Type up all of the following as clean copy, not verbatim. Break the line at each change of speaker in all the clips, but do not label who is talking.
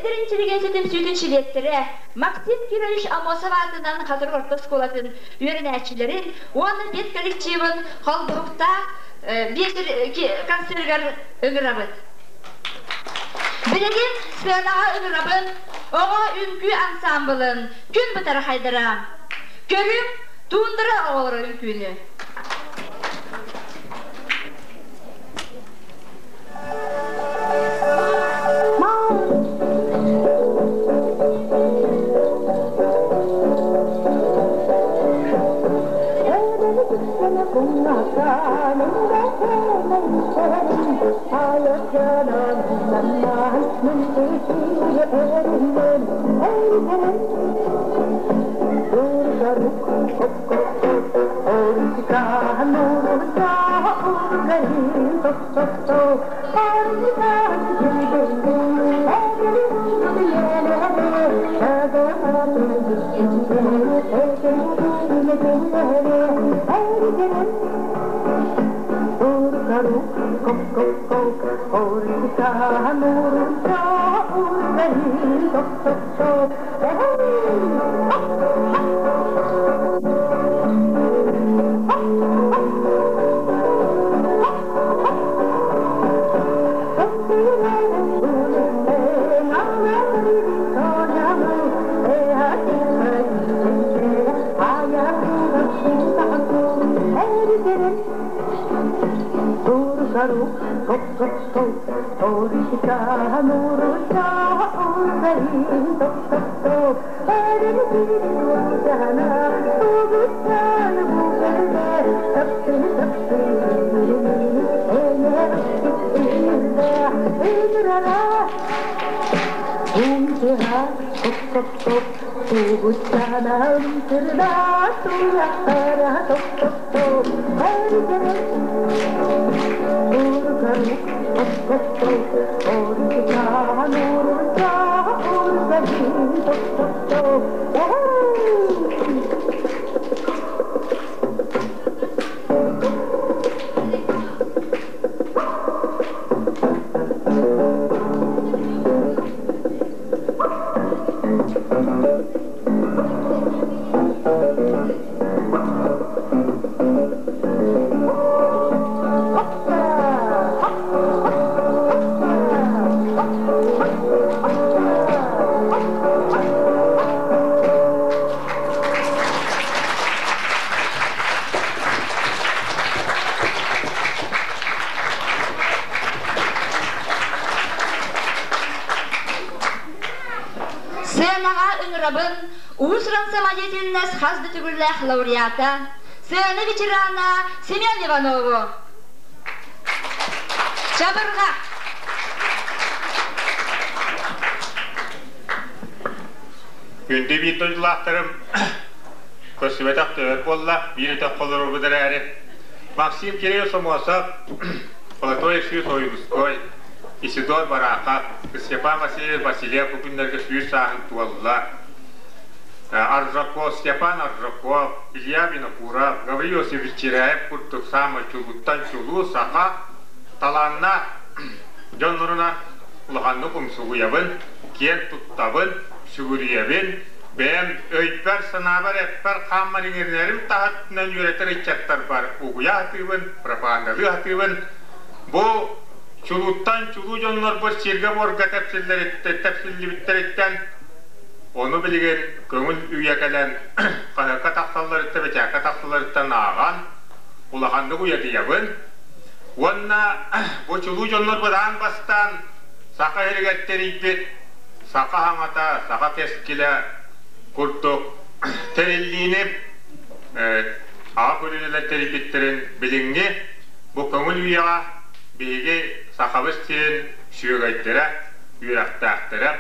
Эдэр интеллигенция түмсүүтүн чилиэттэрэ Максим Кирович Аммосов аатынан Хатырык орто оскуолатын үөрэнээччилэрин уонна педколлективын холбоһуктаах биэчэр концерыгар ыҥырабыт. Билигин сыанаҕа ыҥырабын оҕо үҥкүү ансаамбылын күн бытархайдара. Көрүҥ, туундара оҕолоро үҥкүүнү. Сценаҕа ыҥырабын уус-уран самодеятельность хас да төгүллээх лауреата, сцена ветерана Семен Иванову. Чабырҕа!
Күндү биир дойдулаахтарым көрсүбэтэх төһөр буолла, биир өтөх холорубут эрээри. Максим Кирилл Сомосов, Платон Алексеевич Ойуунускай, Исидор Барахов, Степан Васильевич Васильев бу күннэргэ сүүс сааһын туолла. Аржаков, Степан Аржаков, Илья Винокуров, Гаврил Иосифович Чиряев курдук саамай чулууттан чулуу саха талааннаах дьоннорунан улаханнык умсугуйабын, киэн туттабын, сүгүрүйэбин, бэйэм өйбөр-санаабар эппэр-хааммар иҥэринэрим таһынан үөрэтэр ыччаттарбар угуйа сатыыбын, пропагандалыы сатыыбын. Бу чулууттан чулуу дьоннорбут сиргэ-буорга тэпсиллибиттэриттэн ону билигин көҥүл үйэ кэлэн хаһыакка тахсалларыттан, бэчээккэ тахсалларыттан ааҕан улаханнык уйадыйабын. Уонна бу чулуу дьоннорбут аан бастаан саха сиригэр тэрийбит саха хаҥата, саха кэскилэ курдук тэриллиини аҕа көлүөнэлэр тэрийбиттэрин билиҥҥи бу көҥүл үйэҕэ биһиги Сахабыт сирин сүөгэйдэрэ, үөрэхтээхтэрэ,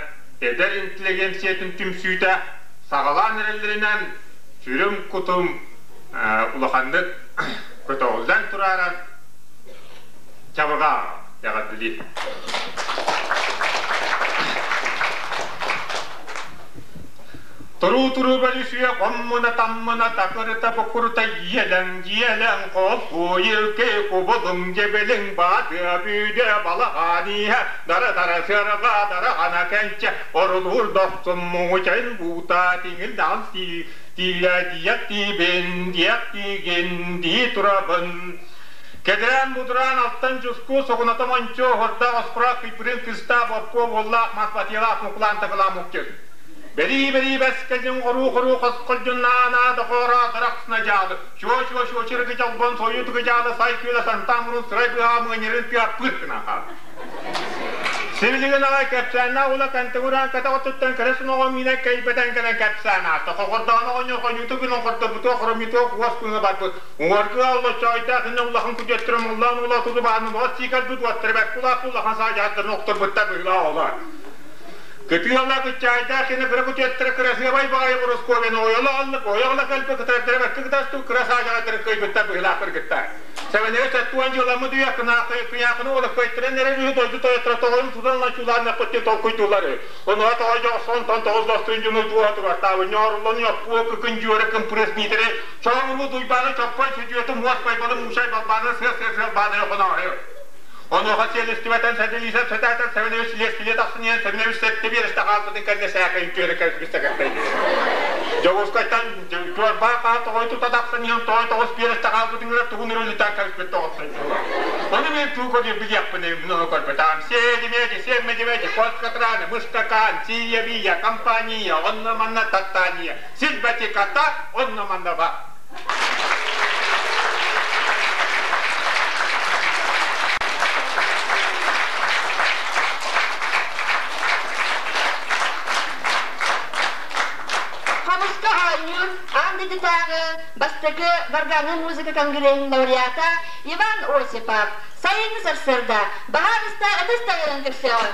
эдэр интеллигенциятын түмсүүтэ саҕалаан эрэллэринэн сүрүм-кутум улаханнык көтөҕүллэн турааран чабырҕа эҕэрдэлиир. Туруу-туруу бөлүсүө хоммуна-таммына такырыта-букурута иэлэҥ-дьиэлэҥ холкуйулки кубулуҥ дьэбилиҥ баатыа бүүдэ балаҕан иһэ дара-дара сыарҕа дараҕана кэнчэ орулуур дохсун муҥучайын буута тиҥилдэҕин тиилэ диэх диибин диэх диигин дии турабын. Кэдээн будураан алтан дьуску соҕуната мончуо оһордоох оспураах кыйбырын кыстаах боппуо уоллаах мас батыйалаах мукулаан такылаан мукчут. Бэрии-бэрии бэскэлдьин хоруу-хоруу хосхолдьуннаанаа дохоороо дарахсына дьаалы, чуо-чуо-чуо чыргы чолбон сойуу тыгы дьаалы сай күөлэ сантаан мурун сырай быһаа мыанньарын тыа пыр гынан хаалла. Сибилигин аҕай кэпсээннээх ула кантыгураан кэтэх оттуттан кэрэ суноҕо миинэн кэйбэтэн кэлэн кэпсээн ааста. Хохордоон оҕонньор хойууту гынан хордорбутуох хоромньутуох уос күҥэ барбыт. Уҥуоргу оллоччоойдоох иннэ улахан күтүөттэрэ муллаан ула туту баанын от сиикэрбит уоттара бэрт кулааппы улахан саадьааттарын охторбуттар быһыылаах олор. Кытыала кыччаайдаах кини кыра күтүөттэрэ кырасыабай баҕайы Бороскуобаны ойоло-аллык ойоҕо кэлбит кытардара бэркэ кытастуу кыра саадьаҕайдарын кыайбыттар быһыылаах кыргыттар. Сэбэнэгэ сэттуон дьыаламмыт үйэ кыйаахыны уола кыайтаран эрэр үһү дойду тойотторо тоҕойун тутан ланчуулаан мөхпүттүн толкуйдууллар үһү. Онуоха тоҕой дьоҕоссон тоҕус достуун дьону дууһа турартаабы ньооруллан ньоппуо кыкын дьүөрэ кымпырыас Миитэрэй чоҥуруу дуйбааны чоппой сүдьүөтү муос байбалы муусай балбааны сыа-сыа сыалбааны хонооһу. Онуоха сиэлистибэтэн сэдилиисэп сэтээтэр Сэмэнэбис силиэстилиэ тахсан иһэн Сэмэнэбис сэттэ биэрэстэ хаалбытын кэннэ сээкэйин түөрэ кэлбит сэкэртэй. Дьокуускайтан Чуорбаа хаа тоҕой тута тахсан иһэн тоҕой тоҕус биэрэстэ хаалбытын гына тугун өрүлүтэн кэлбит тоҕоттой. Ону мен тугу билиэхпин муну көрбөтөҕүм. Сиэдимэди, сиэммэдимэди, куоскатраны, мышкакаан, сия-бия, компания, онно-манна таттания, силбэтиката, онно-манна ба.
Хомуска оонньуур аан дойдутааҕы бастакы варганы музыка конгреһын лауреата Иван Осипов сайыҥҥы сарсыарда баһаарыста ытыс таһыырын көрсөҕүн.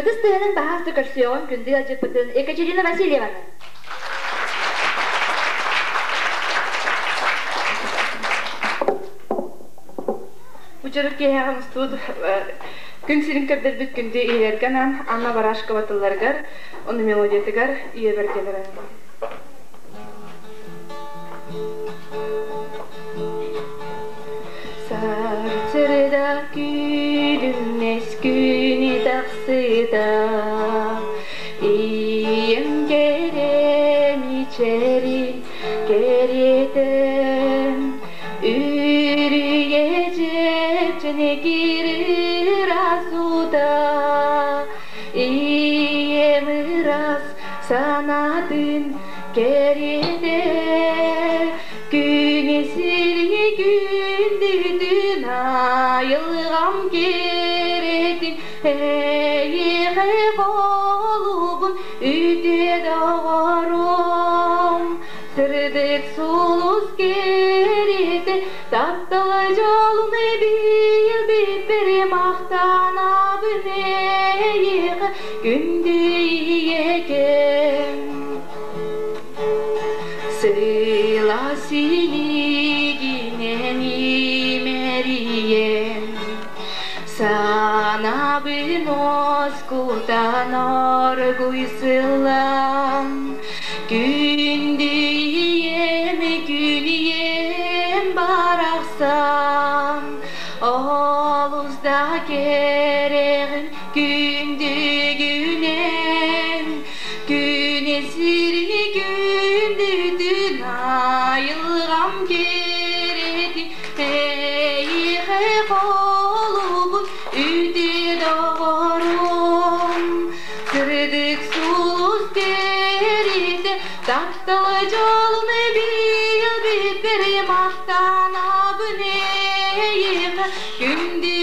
Ытыс тыаһынан баһаалыста көрсүөҕүҥ күндү ыалдьыппытын Екатерина Васильеваны.
Бу дьоро киэһэҕэ мустубут күн сирин көрдөрбүт күндү ийэлэргэ анаан Анна Барашкова тылларыгар, ону мелодиятыгар ийэбэр диэн ырыам. Сарсырда күлүмнэс күнү тахсыта Ийэм кэрэ мичээрин кэриэтэн Үрүйэ дьэпчэни кирир асута Ийэм ырас санаатын кэриэтэ Күнү сирги күндүтүн айылҕам кэрэтин Эйиэхэ холубун үтүө доҕорум Сырдык сулус кэриэтэ таптал дьолун билбиппэр махтанабын эйиэхэ күндү ийэкэм. Сыла силигинэн имэрийэн Санабын оскутан оргуй сыллан Күндү ийэм, күн ийэм барахсан Олус да кэрэҕин күндүгүнэн Күн сири күндүтүн айылҕам кэрэтин Эйиэхэ холубун үтүө доҕорум Сырдык сулус кэритэ таптал дьолун билбиппэр махтанабын эйиэхэ күндү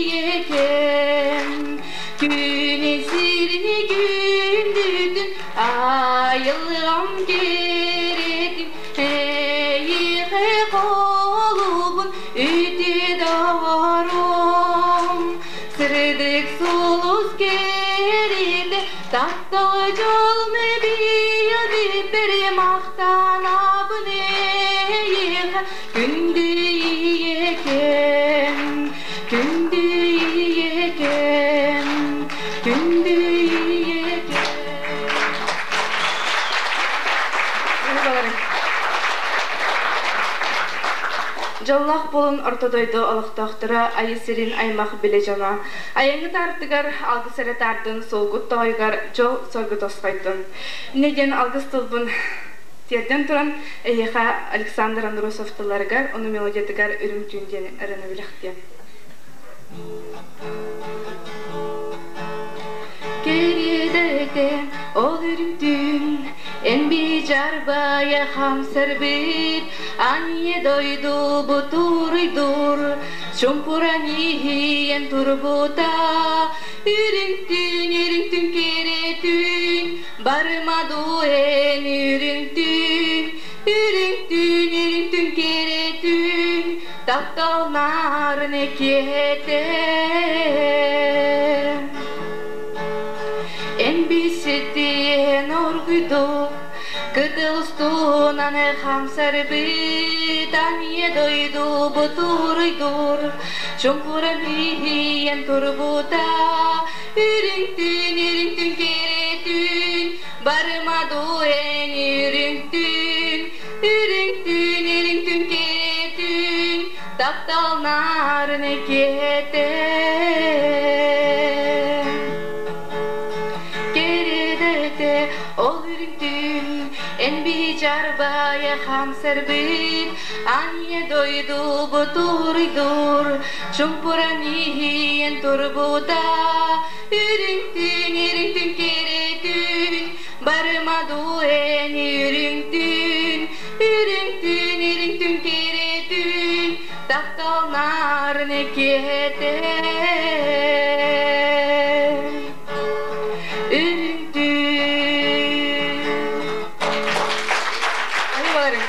ийэкэм Күн сирини күндүтүн айылҕам кэрэтин Эйиэхэ холубун үтүө доҕорум Сырдык сулус кэритэ таптал дьолун билбиппэр махтанабын эйиэхэ күндү ийэкэм күндү ийэкэм күндү ийэкэм Дьоллоох буолун Орто дойду олохтоохторо Айыы сирин аймах билэ дьоно. Айаҥҥыт аартыгар алгыс эрэ таардын, суолгут тоҕойугар дьол-соргу тосхойдун. Инньэ диэн алгыс тылбын тиэрдэн туран, эһиэхэ Александр Андросов тылларыгар, ону мелодиятыгар Үрүҥ түүн диэн ырыаны билэхтиэм. Кэриэдэтэ ол үрүҥ түүн эн бии-дьарбайа хамсарбыт Анье дойдубут уруйдуур чумпуран иһийэн турбута Үрүҥ түүн, үрүҥ түүн кэрэ түүн барыма дуу эн үрүҥ түүн Үрүҥ түүн, үрүҥ түүн кэрэ түүн таптал нарын киэһэтэ Эн биситиэн оргуйдук кытыл устунан хамсарбыт Анье дойдубут уруйдуур чуҥкуран иһийэн турбута Үрүҥ түүн, үрүҥ түүн кэрэ түүн барыма дуу эн үрүҥ түүн Үрүҥ түүн, үрүҥ түүн кэрэ түүн таптал нарын киэһэтэ Кэриэдэтэ ол үрүҥ түүн эн бичарбайа хамсарбыт Анья дойдубут уруйдуур чумпуран иһийэн турбута Үрүҥ түүн, үрүҥ түүн кэрэ түүн барыма дуу эн үрүҥ түүн Үрүҥ түүн, үрүҥ түүн кэрэ түүн таптал нарын киэһэтэ Үрүҥ түүн Айыларым.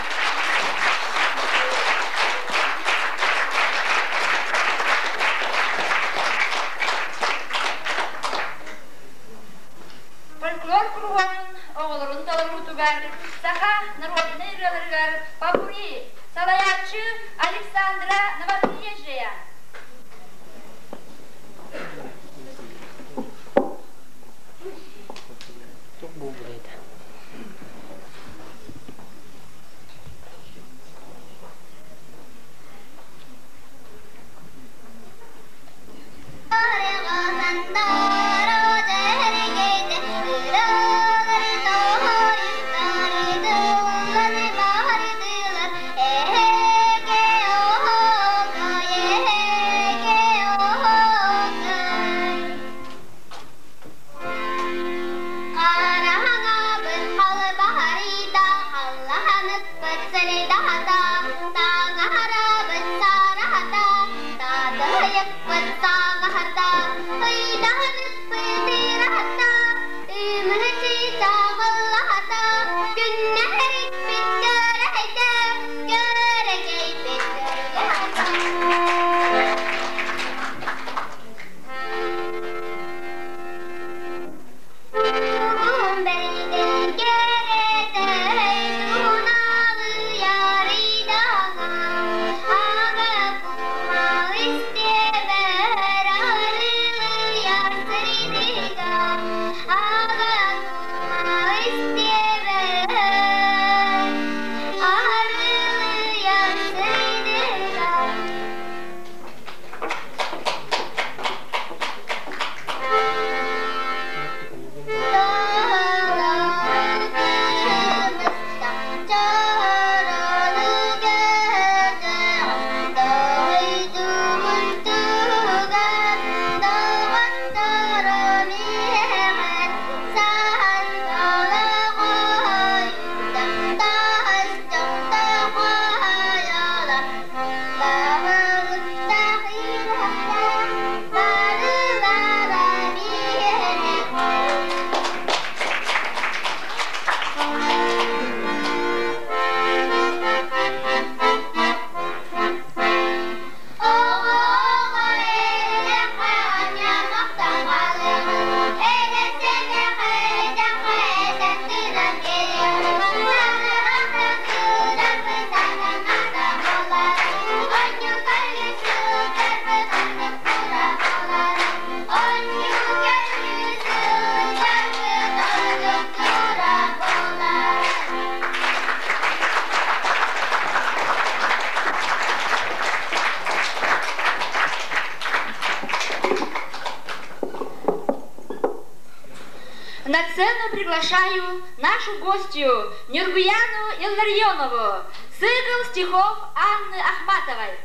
На сцену приглашаю нашу гостью Нюргуяну Илларионову. Цикл стихов Анны Ахматовой.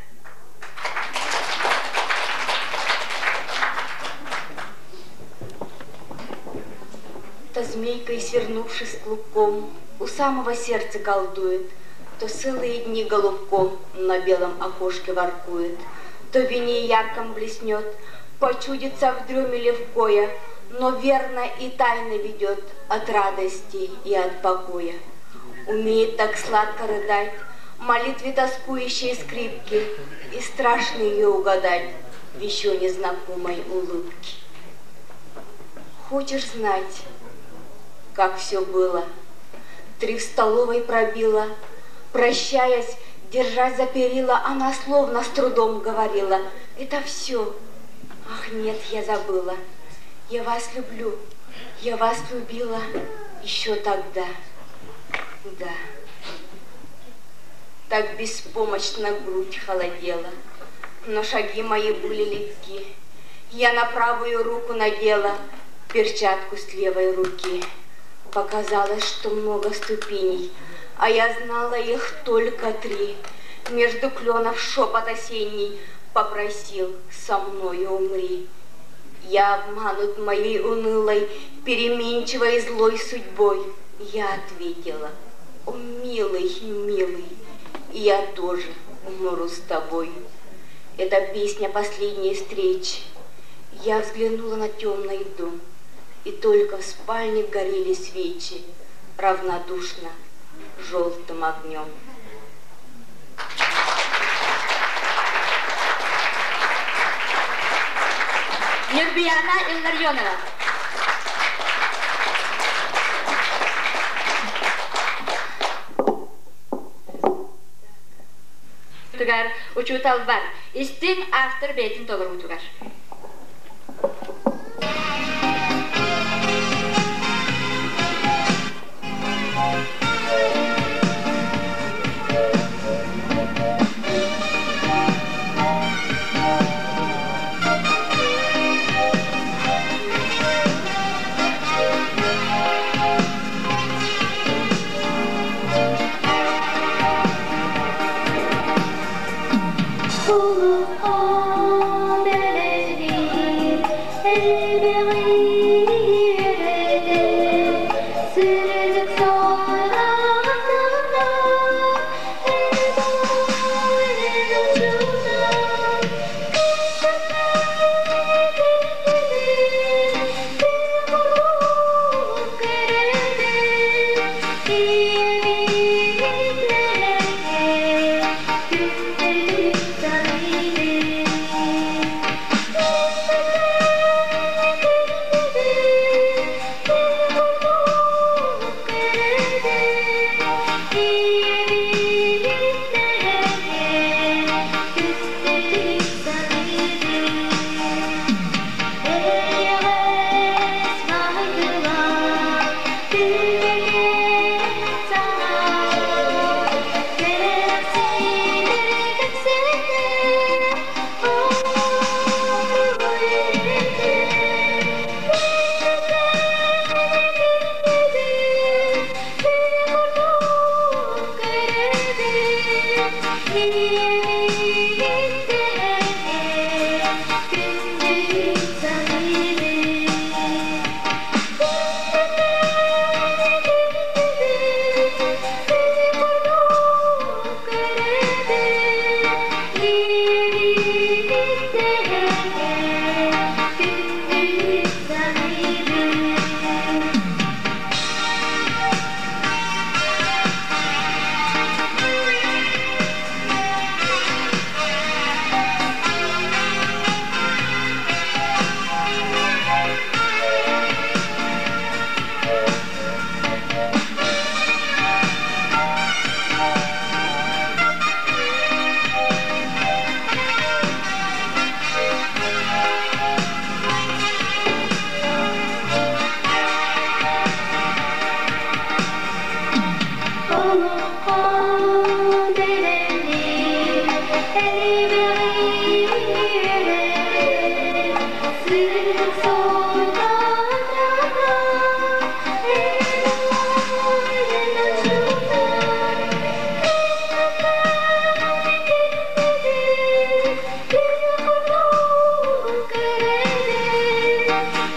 То змейкой, свернувшись клубком, у самого сердца колдует, то целые дни голубком на белом окошке воркует, то в вине ярком блеснет, почудится в дреме левкоя, но верно и тайно ведет от радости и от покоя. Умеет так сладко рыдать, молитве тоскующей скрипки, и страшно ее угадать в еще незнакомой улыбке. Хочешь знать, как все было? Три в столовой пробила, прощаясь, держась за перила, она словно с трудом говорила: это все. Ах, нет, я забыла. Я вас люблю, я вас любила еще тогда. Да. Так беспомощно грудь холодела, но шаги мои были легки. Я на правую руку надела перчатку с левой руки. Показалось, что много ступеней, а я знала их только три. Между кленов шепот осенний попросил: со мною умри. Я обманут моей унылой, переменчивой злой судьбой. Я ответила: о, милый, милый, я тоже умру с тобой. Это песня последней встречи. Я взглянула на темный дом, и только в спальне горели свечи равнодушно желтым огнем.
Нюрбияна Илларионова. Тугар учутал бар. Истин автор бейтин толору тугар.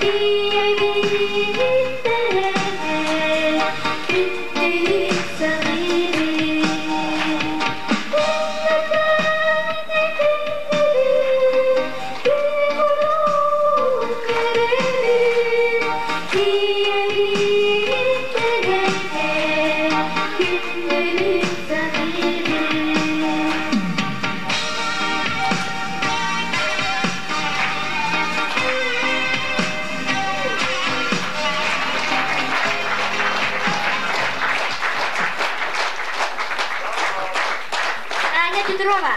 Ийэбин тэһэҕэ күндү саныырын. Күннэтэ күннэбин, күн көрөбүн. Ийэбин тэһэҕэ күндү саныырын. Аня Петрова.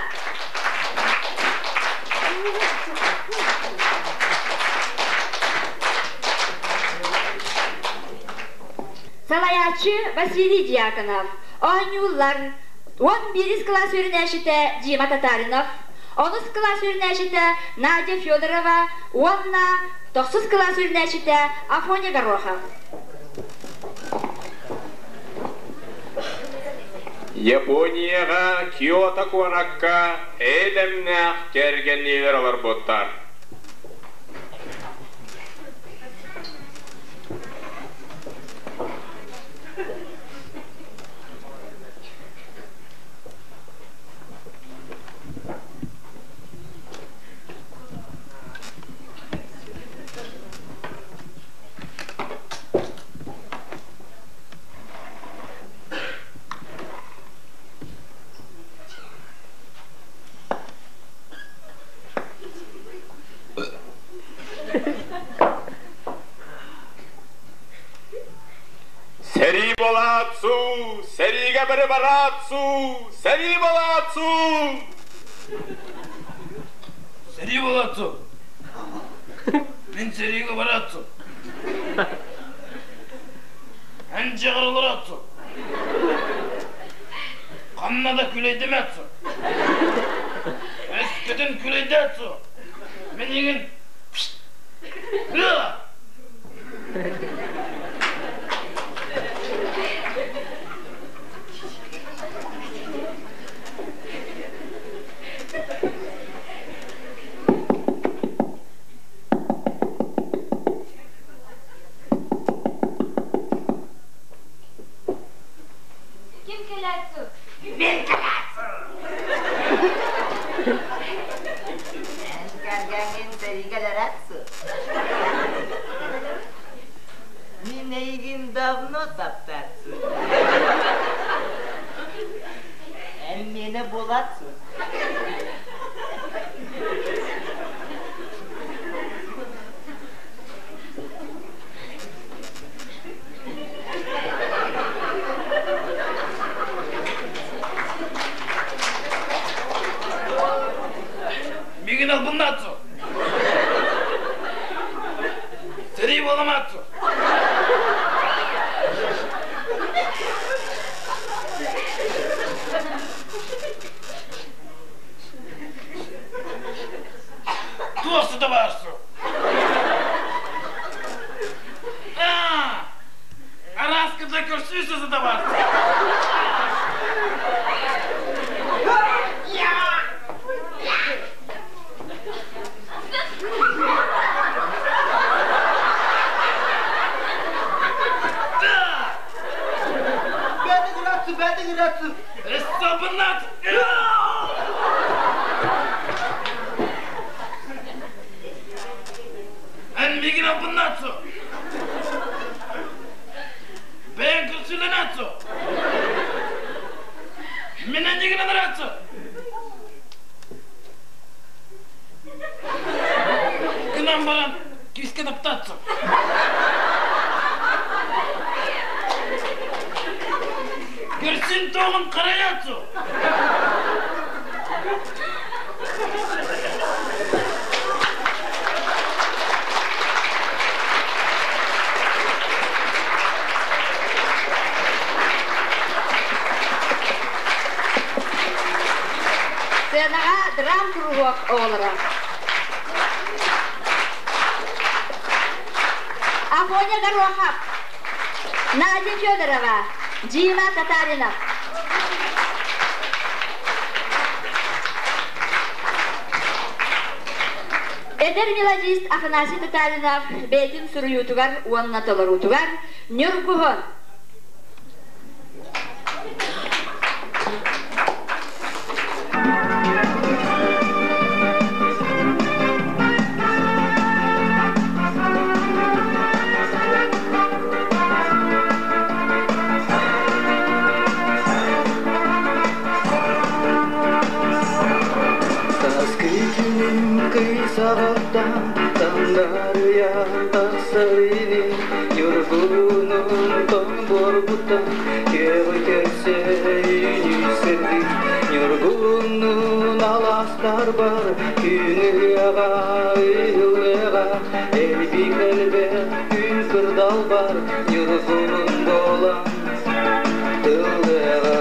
Салайааччы Василий Дьяконов, оонньууллар 11 кылаас үөрэнээччитэ Дима Татаринов, онус кылаас үөрэнээччитэ Надя Федорова уонна тохсус кылаас үөрэнээччитэ Афоня Горохов.
Японияҕа Киото куоракка эйэ-дэмнээх кэргэнниилэр олорбуттар. Сэрии буолаатсу, сэриигэ бары бараатсу, сэрии буолаатсу!
Сэрии буолаатсу! Мин сэриигэ бараатсу! Эн дьиэҕэр олороотсу! Ханна да күлэйдэмээт Өскөтүн күлэйдээт Мин игин
Ким кэлээт
Мин кэлээт Эн кэргэҥҥин сэриигэлэрээт Мин эйигин давно таптаатсы. Эн миэнэ буолаатсы.
Мигин албыннаатсу. Сэрии буоламаатсу. Туох сыта баарсу? Араскыта көрсүү сыта баарсу.
Бэдигиратсы, бэдигиратсы!
Эссабынат! Эн мигин албыннаатсу! Бэйэҥ көрсүүлэнаатсу! Мин энньигин анараатсу! Гынан баран кискэ таптаатсу! Көрсүн тоҕун харайаатсу!
Сценаҕа драм куруһуок оҕолоро. Афоня Горохов, Надя Федорова, Дима Татаринов. Эдэр мелодист Афанасий Татаринов бэйэтин суруйуутугар уонна толоруутугар Ньургуһун.
Сааскы күнүм кый саҕаттан Сандарыйа тахсар ини Ньургунун тоҥ буорбуттан Күөҕү көрсө үүнүсэрдик Ньургуннун аластарбар Күн ыһыаҕа ыһыллыаҕа Элбик элбэх күн кырдалбар Ньургунун буолан тыллыаҕа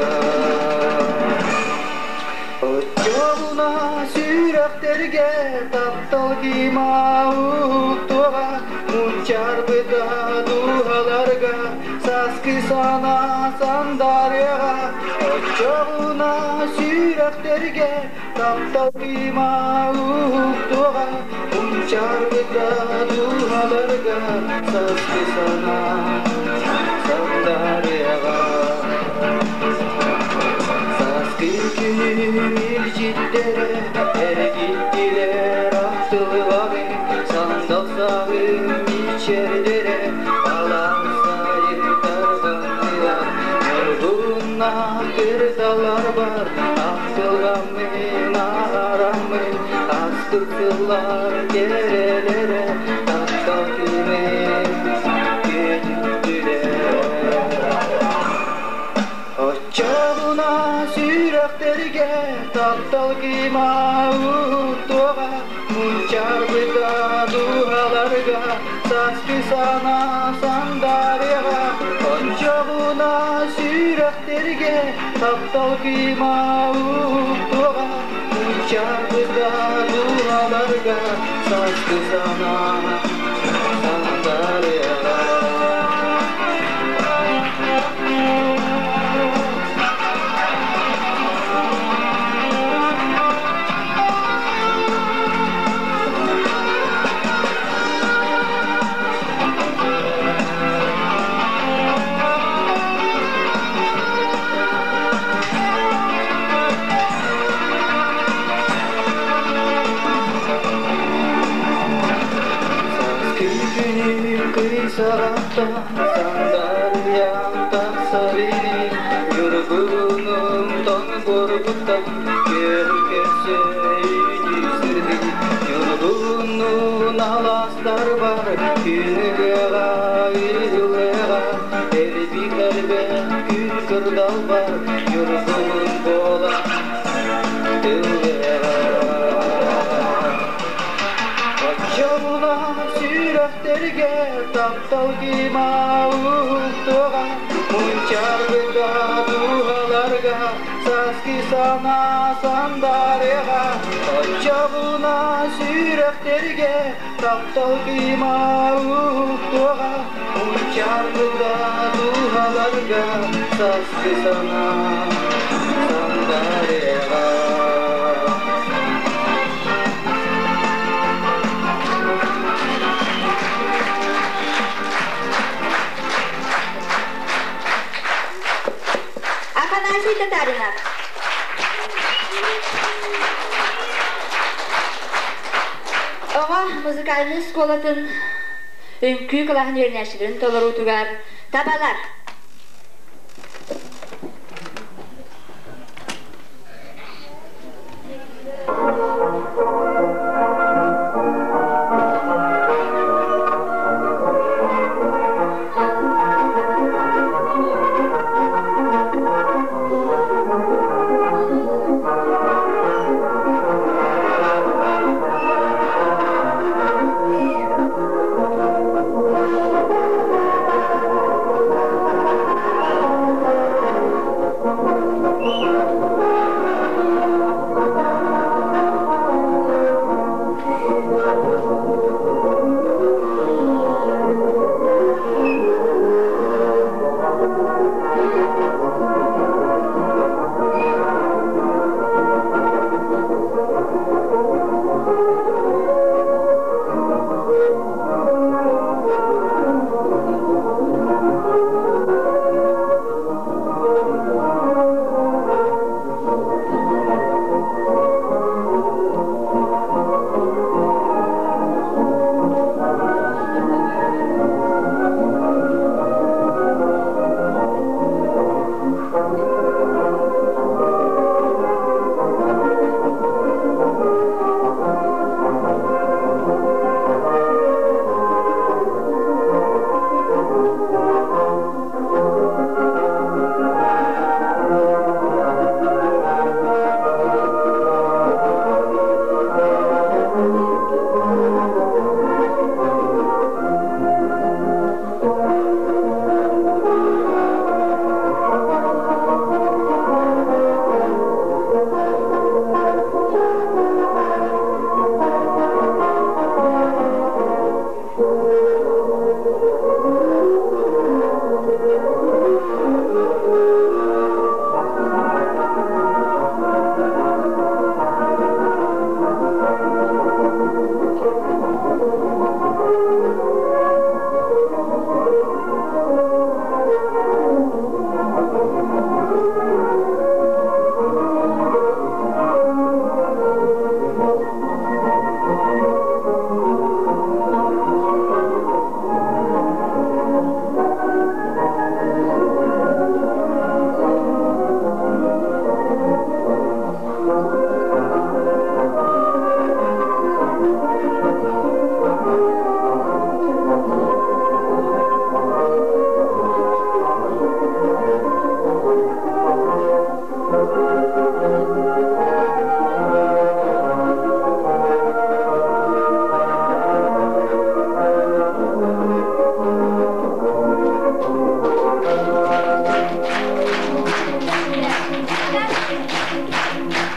Оччоҕуна сүрэхтэргэ таптал кимауттуоҕа, мунчарбыта дууһаларга сааскы санаа сандарыаҕа. Оччоҕуна сүрэхтэргэ таптал кимауттуоҕа, мунчарбыта дууһаларга сааскы санаа сандарыаҕа. Сааскы күнүм илдьиттэрэ эргиттилэр ахтылҕаны, сандал саҕым мичээрдэрэ алаҥсайы тарҕаннылар. Ньургуннаах кырдалар бар, ахтылҕаммын аараммын, астык сыллар кэрэлэрэ таптал күнүн көтүттүлэр. Оччоҕуна сүрэхтэргэ таптал кимауттуоҕа, мунчарбыта дууһаларга сааскы санаа сандарыаҕа. Оччоҕуна сүрэхтэргэ таптал кимауттуоҕа, мунчарбыта дууһаларга сааскы санаа сандарыаҕа. Сааскы күнүм кый саҕаттан сандарыйан тахсар ини, Ньургунум тоҥ буорбуттан күөҕү көрсө үүнүсүрдүн. Ньургуннун аластарбар күн ыһыаҕа ыһыллыаҕа, элбик элбэх күн кырдалбар ньургуһун буолан тыллыаҕа. Оччоҕуна сүрэхтэргэ таптал кимауттуоҕа, мунчарбыта дууһаларга сааскы санаа сандарыаҕа. Оччоҕуна сүрэхтэргэ таптал кимауттуоҕа, мунчарбыта дууһаларга сааскы санаа сандарыаҕа.
Афанасий Татаринов. Оҕо музыкальнай оскуолатын үҥкүү кылааһын үөрэнээччилэрин толоруутугар табалар.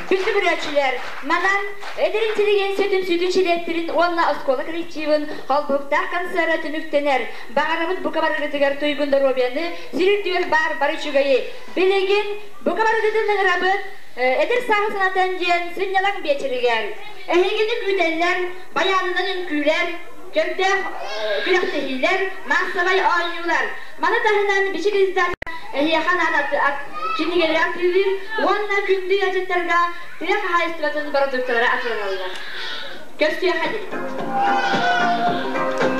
Күндү көрөөччүлэр, манан эдэр интеллигенция түмсүүтүн чилиэттэрин уонна оскуола коллективын холбоһуктаах концера түмүктэнэр. Баҕарабыт бука барыгытыгар туйгун доруобуйаны, сир үрдүгэр баар бары үчүгэйи. Билигин бука барыгытын ыҥырабыт эдэр сааһы санатан диэн сынньалаҥ биэчэригэр. Эһигини күүтэллэр, байаанынан үҥкүүлэр, көрдөөх күрэхтэһиилэр, маассабай оонньуулар. Маны таһынан Бичик издатель эһиэхэ анаан кинигэлэри атыылыыр уонна күндү ыалдьыттарга тыа хаһаайыстыбатын бородуукталара атыыланаллар. Көрсүөххэ диэн.